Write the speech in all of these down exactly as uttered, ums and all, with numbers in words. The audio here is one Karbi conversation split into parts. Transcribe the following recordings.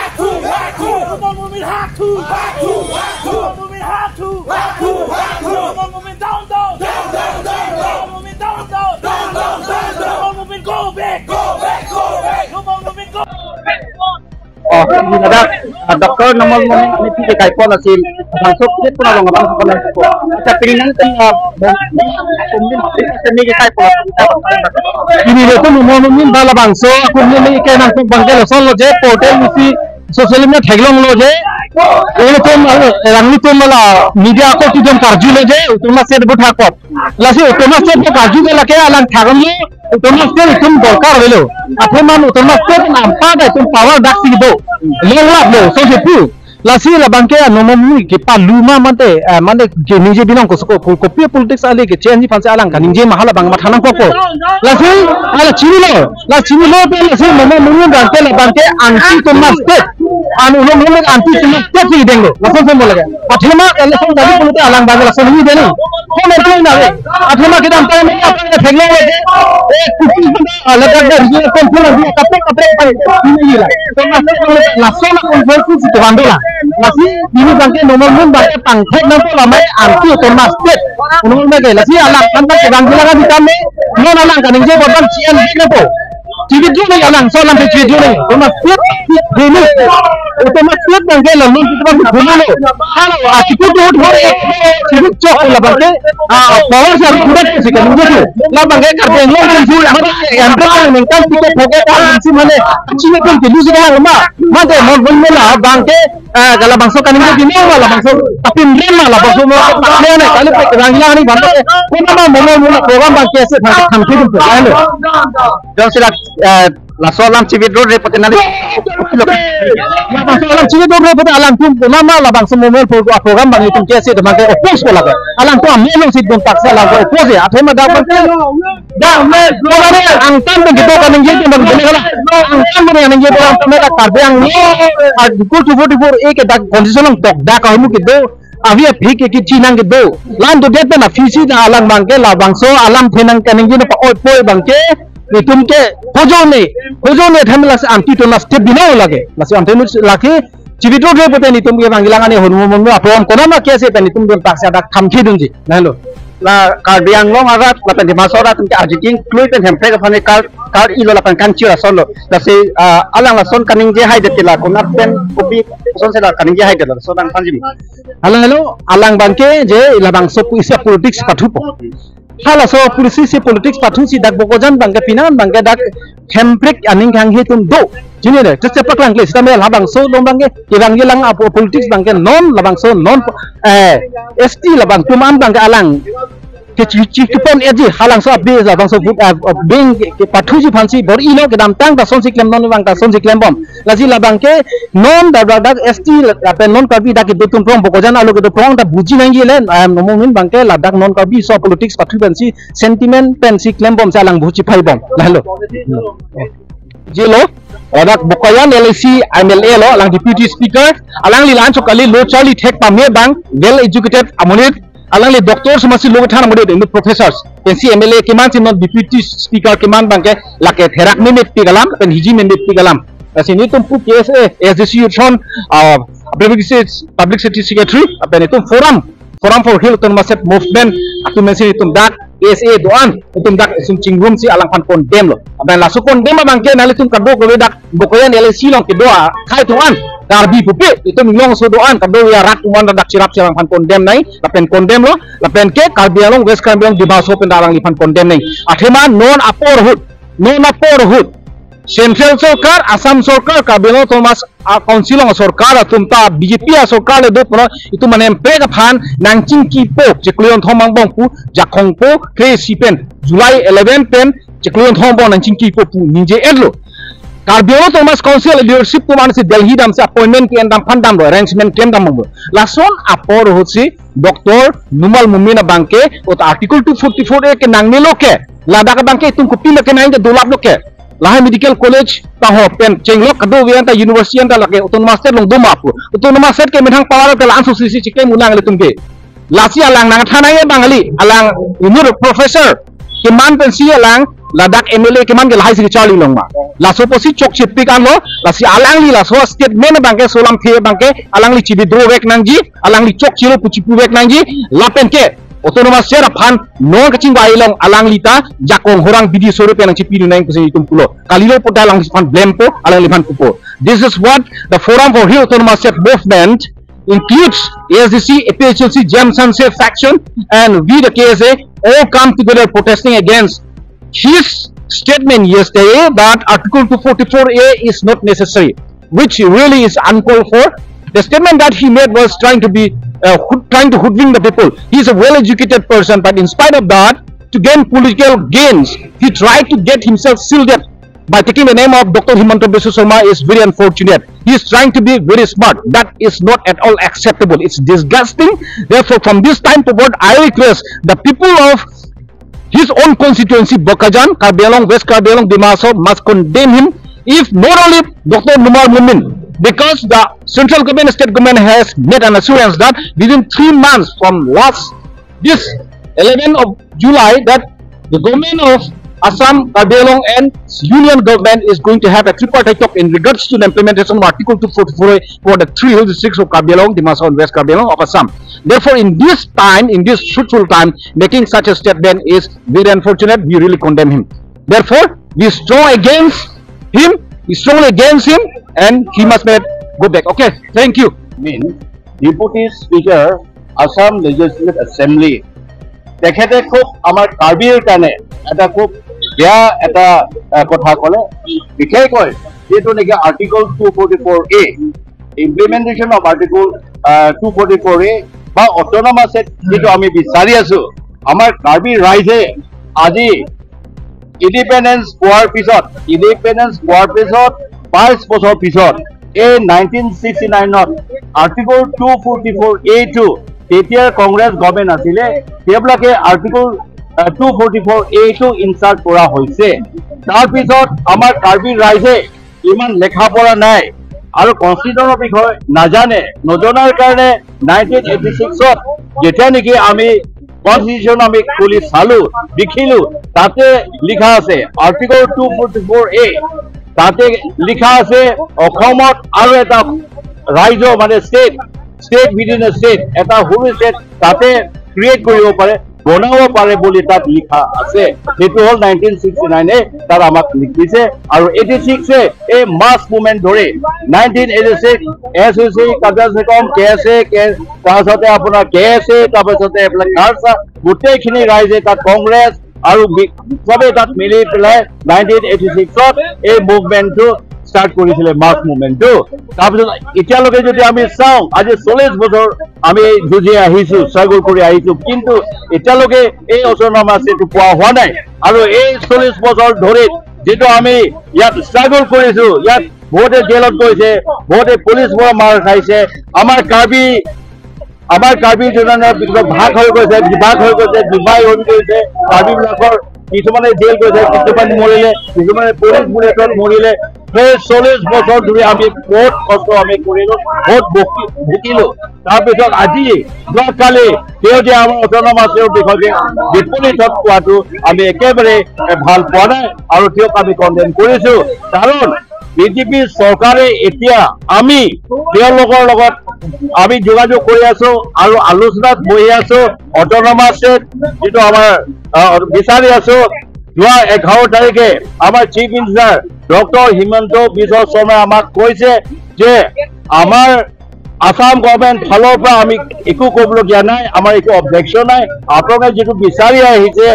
Hack to, hack to. Rural movement hack to. Hack to, hack to. Rural movement hack to. Hack to, hack to. Rural movement down, down. Down, down, down, down. Rural movement down, down. Down, down, down, down. Rural movement go back. Go back, go back. Rural movement go back. Oh, ini ada, ah, Doctor Numal Momin, ini tiga kai pon asin, bangso kit pun along bangso pon asin. Acha, pini nangtum, ah, bang, ini kai pon. Pini lo tum Numal Momin ba labangso, akum ni ke nangtum bangke lason lo je, portal isi social media theklong lo je. Ini tum, ah, rang ni tum la media ko tu jom karju lo je, utum la set but hakot. Lasi utum la set karju ke lake alang tharam lo, utum la set itum dorkar avelo. Athema utum la set nampa da itum power dak si do. Long lap lo, so je pu. Lasi labangke anomom ni ke palu ma mante, eh, mante ke ningje binong ko soko, ko, kopi politics ali ke change phansi alang kaningje ma halabang matha nangkokpo. Lasi, ala chinilo, la chinilo pe lasi mama mungun bangke labangke anti Thomas Tech. An unom unom anti Thomas Tech si denglo. Lason son boleh. Athema election tadi pulote alang bangke lason ni denglo. Ko nanti na le. Athema kedamtang ni apa yang theklong lagi. Eh, kupi benda, ah, ledak dari sini konflik lagi, kaprek, kaprek, kaprek. Ini gila. Lason konflik si kebandel la. Lasi ini bangke Numal Momin bangke pangthek nangpo lamai anti Thomas Tech. Unom unom ke lasi alang kan bangke bangke lagi kami. Non alang kaningje borban C N B nangpo. Chibit june alang, so alang chibit june. Thomas Tech, Thomas Tech bangke lalu kita bangke dulu. Halo, ah, chibit june, chibit chok labangke, ah, power sa kuda si kaningje. Labangke Karbi Anglong kan si, yang kan ningkan tiket poke kan si mane, chibit kan dulu si kan ma. Mane mon mon labangke, ah, kalau bangso kaningje dulu, labangso tapi lima labangso mo, kalau pe rang hilang ni bangke, kuna ma mo mo program bangke si bangke thampi dulu. Halo. Jong sila, eh, laso alam chibit road re pati nali. Laso alam chibit road re pati alam tum nama labangso mo mo pro-, program bang itum ke si teman ke oppose ko lagi. Alam tum ami long si dun tak sa alam ko oppose ya. Athema dak bang ke. Dak me lo mane angtan bang kita kaningje bang bang kala. Angtan bang kaningje bang kami dak Karbi Anglong. Article two forty-four A ke dak constitution long tok dak kahimu kita. Avi aphi ke kichi nang kedo. Lam to det na fisi na alang bangke labangso alam phenang kaningje na pa oi poi bangke. Itum ke hojone, hojone tham lasi anti Thomas Tech binong lagi. Lasi anti nu lagi chibit road re pute itum ke bang ilang ani hon mon mon apom kona ma ke se pen itum dun tak sa dak thampi dunji. Na lo. La Karbi Anglong arat, la pen Dima Hasao arat, tum ke arjiking, klui pen hemprek aphan kar, kar-ilo lapen kangchir ason lo. Lasi, ah, alang lason kaningje hai det la, konat pen kopi, son se la kaningje hai det la, so dang panjim. Halo, halo, alang bangke je labangso pu isi politics pathupo. Halaso pu isi politics pathu si dak Bokojan bangke pinan bangke dak hemprek aning khang hitum do. Jini de, just paklang kle, sita me labangso dong bangke, ibang ilang apo politics bangke non, labangso non, eh, S T labang tum an bangke alang. Ke chi, chi, kipon eji, halangso abi, labangso vote, eh, bing, ke, ke pathuji phansi, bor-ilo kedamtang ta sonsi klem non bang ta sonsi klem bom. Lasi labangke, non dak dak dak S T la, lapen non Karbi dak kedo tum prong Bokojan alo kedo prong ta buji nangji le, ayam Numal Momin bangke ladak non Karbi so politics pathu pensi sentiment pensi klem bom si alang buji phai bom. Lahelo. Jilo, ladak Bokojan L A C M L A lo, alang deputy speaker, alangli la-anchot kali lo charli thek pame bang, well educated amonit, alangli doctors masi lo than mode, inut professors, pensi M L A keman si non deputy speaker keman abangke lake therak memepik alam, pen hiji memepik alam. Lasi nelitum pu K S A, A S D C atum, ah, public se-, public safety secretary, pen itum forum, Forum for Hill Autonomous State Movement atum pensi itum dak K S A do-an, itum dak itum chingrum si alangphan condemn lo. Pen laso condemn abangke nanglitum kadokave dak Bokajan L A C along kedo akhai atum an, Karbi pupe, itum inglong aso do-an, kadokave arat atum an dak chirap si alangphan condemn nai, lapen condemn lo, lapen ke Karbi Anglong, West Karbi Anglong, Dima Hasao pen alangliphan condemn nai. Athema non apor ahut, non apor ahut Central Sorkar, Assam Sorkar, Karbi Anglong Autonomous, ah, Council along asorkar atum ta B J P asorkar le do pulo, itum mane emprek aphan nangchingkipo, chiklo kethom angbong pu, jakong po, kre-isi pen, July eleven pen, chiklo kethom angbong nangchingkipo pu ningje-et lo. Karbi Anglong Autonomous Council leadership atum ansi Delhi damsi appointment ke-en dam aphan damlo, arrangement ke-en dam damlo. Lason apor ahut si Doctor Numal Momin abangke, ot Article two forty-four A ke nangnelo ke, ladak abangke itum kopi ma kenangji dolap lo ke. Lahai medical college ta ho pen chenglok kadokave anta university anta lake autonomous state along do ma pu. Autonomous state ke methang power ke la-an susi si chiklem unang ilitum ke. Lasi alang nangthan nangji abang kali, alang inut professor keman pensi alang ladak M L A keman ke lahai si charli long ma. Laso pusi chokchepik anlo, lasi alangli laso statement abangke, so alamthe abangke alangli chi-withdraw vek nangji, alangli chokchelo pu chipu vek nangji, lapen ke autonomous state aphan non kachingvai along alangli ta jakong horang bidi sore pen nangchipi nang pusi itum pulo. Kalilo pu ta alangliphan blame po, alangliphan pupo. This is what the Forum for Hill Autonomous State Movement includes A S D C, A P H L C, J M Shanse faction, and we the K S A all come together protesting against his statement yesterday that Article two forty-four A is not necessary, which really is uncalled for. The statement that he made was trying to be, uh, hood- trying to hoodwink the people. He is a well-educated person, but in spite of that, to gain political gains, he tried to get himself shielded by taking the name of Doctor Himanta Biswa Sarma is very unfortunate. He is trying to be very smart. That is not at all acceptable. It's disgusting. Therefore, from this time forward, I request the people of his own constituency, Bokajan, Karbi Anglong, West Karbi Anglong, Dima Hasao must condemn him. If not only Doctor Numal Momin, because the central government, state government has made an assurance that within three months from last, this eleventh of July, that the government of Assam, Karbi Anglong and union government is going to have a tripartite talk in regards to the implementation of Article two forty-four A for the three hill districts of Karbi Anglong, Dima Hasao and West Karbi Anglong of Assam. Therefore, in this time, in this fruitful time, making such a statement is very unfortunate. We really condemn him. Therefore, we strong against him, we strong against him, and he must be go back. Okay, thank you. Momin, Deputy Speaker, Assam Legislative Assembly, তেখেতে খুব আমাৰ কাৰ্বিৰ কাৰণে এটা খুব বেয়া এটা, আহ, কথা ক'লে। বিশেষকৈ যিটো নেকি article two forty four A, implementation of article two forty four A বা অট'নমাছ ষ্টেট যিটো আমি বিচাৰি আছো, আমাৰ কাৰ্বি ৰাইজে আজি ইণ্ডিপেণ্ডেন্স পোৱাৰ পিছত, ইণ্ডিপেণ্ডেন্স পোৱাৰ পিছত বাইছ বছৰ পিছত এই নাইনটিন ছিক্সটি নাইনত আৰ্টিকল টু ফৰ্টি ফ'ৰ এ টু, তেতিয়া কংগ্ৰেছ গভৰ্ণমেণ্ট আছিলে, সেইবিলাকে আৰ্টিকল টু ফৰ্টি ফ'ৰ এ টু ইনচাৰ্ট কৰা হৈছে। তাৰ পিছত আমাৰ কাৰ্বি ৰাইজে ইমান লেখা পঢ়া নাই আৰু কনষ্টিটিউশ্যনৰ বিষয়ে নাজানে। নজনাৰ কাৰণে নাইনটিন এইটি ছিক্সত যেতিয়া নেকি আমি কনষ্টিটিউশ্যন আমি খুলি চালো, দেখিলো, তাতে লিখা আছে আৰ্টিকল টু ফৰ্টি ফ'ৰ এ, তাতে লিখা আছে অসমত আৰু এটা ৰাজ্য মানে state, state within a state, এটা সৰু ষ্টেট তাতে ক্ৰিয়েট কৰিব পাৰে, বনাব পাৰে বুলি তাত লিখা আছে। সেইটো হ'ল নাইনটিন ছিক্সটি নাইনে তাত আমাক লিখিছে। আৰু এইটি ছিক্সে এই মাছ মুভমেণ্ট ধৰি nineteen eighty six S U C, Karbi Anglong, K S A, K, তাৰপিছতে আপোনাৰ কে এছ এ, তাৰপিছতে এইবিলাক কাৰ্চা, গোটেইখিনি ৰাইজে তাত কংগ্ৰেছ আৰু বি-, চবেই তাত মিলি পেলাই নাইনটিন এইটি ছিক্সত এই মুভমেণ্টটো ষ্টাৰ্ট কৰিছিলে, মাছ মুভমেণ্টটো। তাৰপিছত এতিয়ালৈকে যদি আমি চাওঁ, আজি চল্লিছ বছৰ আমি যুঁজি আহিছো, ষ্ট্ৰাগল কৰি আহিছো, কিন্তু এতিয়ালৈকে এই অট'নমাছ ষ্টেটটো পোৱা হোৱা নাই। আৰু এই চল্লিছ বছৰ ধৰি যিটো আমি ইয়াত ষ্ট্ৰাগল কৰিছো, ইয়াত বহুতে জেলত গৈছে, বহুতে পুলিচৰ পৰা মাৰ খাইছে। আমাৰ কাৰ্বি, আমাৰ কাৰ্বি জনজাতিৰ ভিতৰত ভাগ হৈ গৈছে, বিভাগ হৈ গৈছে, ডিভাইড হৈ গৈছে। কাৰ্বিবিলাকৰ কিছুমানে জেল গৈছে, কিছুমানে মৰিলে, কিছুমানে পুলিচ বুলেটত মৰিলে। সেই চল্লিশ বছৰ ধৰি আমি বহুত কষ্ট আমি কৰিলো, বহুত ভুকি-, ভুকিলো। তাৰপিছত আজি যোৱাকালি তেওঁ যে আমাৰ অট'নমাছৰ বিষয়ে বিপৰীতত কোৱাটো আমি একেবাৰে, এ, ভাল পোৱা নাই আৰু তেওঁক আমি কণ্ডেম কৰিছো। কাৰণ বিজেপি চৰকাৰে এতিয়া আমি তেওঁলোকৰ লগত আমি যোগাযোগ কৰি আছো আৰু আলোচনাত বহি আছো। অট'নমাছ ষ্টেট যিটো আমাৰ, আহ, বিচাৰি আছো, যোৱা এঘাৰ তাৰিখে আমাৰ চিফ মিনিষ্টাৰ ডক্টৰ হিমন্ত বিশ্ব শৰ্মাই আমাক কৈছে যে আমাৰ আছাম গভৰ্ণমেণ্ট ফালৰ পৰা আমি একো ক'বলগীয়া নাই, আমাৰ একো অবজেকশ্যন নাই। আপোনালোকে যিটো বিচাৰি আহিছে,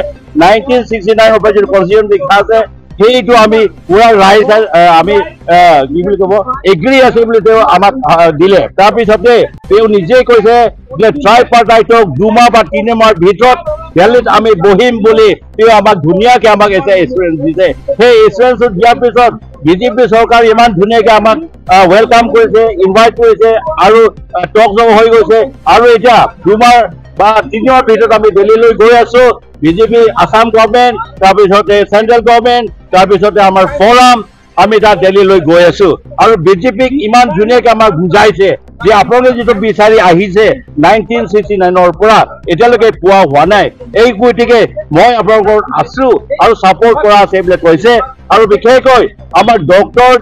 নাইনটিন ছিক্সটি নাইনৰ পৰা যিটো কনষ্টিটিউশ্যন লিখা আছে, সেইটো আমি পুৰা ৰাইজ, আহ, আমি, আহ, কি বুলি ক'ব, এগ্ৰী আছে বুলি তেওঁ আমাক, আহ, দিলে। তাৰপিছতে তেওঁ নিজেই কৈছে যে ট্ৰাইপাৰ্টাইটক দুমাহ বা তিনিমাহৰ ভিতৰত দিল্লীত আমি বহিম বুলি তেওঁ আমাক ধুনীয়াকে আমাক এটা এচুৰেঞ্চ দিছে। সেই এচুৰেঞ্চটো দিয়াৰ পিছত বিজেপি চৰকাৰে ইমান ধুনীয়াকে আমাক, আহ, ৱেলকাম কৰিছে, ইনভাইট কৰিছে আৰু, আহ, টক জক হৈ গৈছে। আৰু এতিয়া দুমাহ বা তিনিমাহৰ ভিতৰত আমি দিল্লীলৈ গৈ আছো। বিজেপি আছাম গভৰ্ণমেণ্ট, তাৰপিছতে চেণ্ট্ৰেল গভৰ্ণমেণ্ট, তাৰপিছতে আমাৰ ফৰাম, আমি তাত দিল্লীলৈ গৈ আছো। আৰু বিজেপিক ইমান ধুনীয়াকে আমাক বুজাইছে যে আপোনালোকে যিটো বিচাৰি আহিছে নাইনটিন ছিক্সটি নাইনৰ পৰা এতিয়ালৈকে পোৱা হোৱা নাই। এই গতিকে মই আপোনালোকৰ আছো আৰু ছাপোৰ্ট কৰা আছে বুলি কৈছে। আৰু বিশেষকৈ আমাৰ ডক্টৰ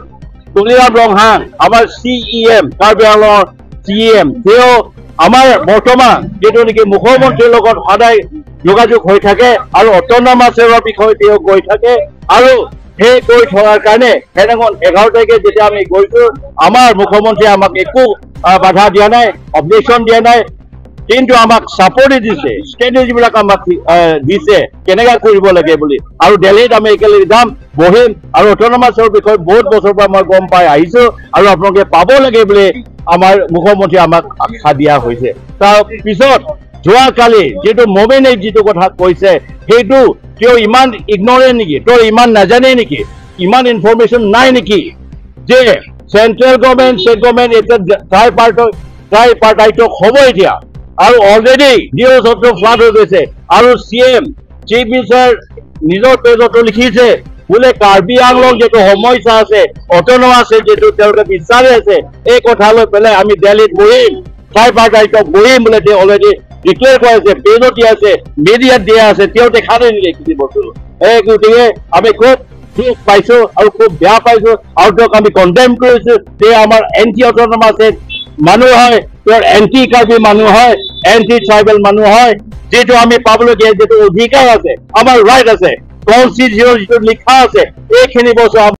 তুলিৰাম ৰংহাং, আমাৰ চি ই এম, কাৰ্বি আংলঙৰ চি ই এম, তেওঁ আমাৰ বৰ্তমান যিটো নেকি মুখ্যমন্ত্ৰীৰ লগত সদায় যোগাযোগ হৈ থাকে আৰু অট'নমাছৰ বিষয়ে তেওঁ কৈ থাকে আৰু সেই কৈ থকাৰ কাৰণে সেইদিনাখন এঘাৰ তাৰিখে যেতিয়া আমি গৈছো, আমাৰ মুখ্যমন্ত্ৰীয়ে আমাক একো, আহ, বাধা দিয়া নাই, অবজেকশ্যন দিয়া নাই, কিন্তু আমাক ছাপোৰ্ট দিছে, ষ্ট্ৰেটেজীবিলাক আমাক, আহ, দিছে কেনেকা কৰিব লাগে বুলি। আৰু দিল্লীত আমি একেলগে যাম, বহিম আৰু অট'নমাছৰ বিষয়ে বহুত বছৰৰ পৰা মই গম পাই আহিছো আৰু আপোনালোকে পাব লাগে বুলি আমাৰ মুখ্যমন্ত্ৰীয়ে আমাক আশ্বাস দিয়া হৈছে। তাৰ পিছত যোৱাকালি যিটো মমিনে যিটো কথা কৈছে, সেইটো তেওঁ ইমান ইগনৰেণ্ট নেকি, তেওঁ ইমান নাজানে নেকি, ইমান ইনফৰমেশ্যন নাই নেকি যে চেণ্ট্ৰেল গভৰ্ণমেণ্ট, ষ্টেট গভৰ্ণমেণ্ট এতিয়া ট্ৰাইপাৰ্ট-, ট্ৰাইপাৰ্টাইটক হ'ব এতিয়া আৰু অলৰেডি নিউজতো ফ্লাড হৈ গৈছে আৰু চি এম, চিফ মিনিষ্টাৰ নিজৰ পেজতো লিখিছে বোলে কাৰ্বি আংলং যিটো সমস্যা আছে, অট'নমাছ আছে যিটো তেওঁলোকে বিচাৰি আছে, এই কথা লৈ পেলাই আমি দিল্লীত বহিম, ট্ৰাইপাৰ্টাইটক বহিম বোলে তেওঁ অলৰেডি ডিক্লেয়াৰ কৰি আছে, পেজত দিয়া আছে, মিডিয়াত দিয়া আছে, তেওঁ দেখা নাই নেকি এইখিনি বস্তু? এই গতিকে আমি খুব দুখ পাইছো আৰু খুব বেয়া পাইছো আৰু তেওঁক আমি কণ্ডেম কৰিছো। তেওঁ আমাৰ এণ্টি অট'নমাছ মানুহ হয়, তেওঁৰ এণ্টি কাৰ্বি মানুহ হয়, এণ্টি ট্ৰাইবেল মানুহ হয়। যিটো আমি পাবলগীয়া যিটো অধিকাৰ আছে, আমাৰ ৰাইট আছে, কনষ্টিটিউশ্যন যিটো লিখা আছে, এইখিনি বস্তু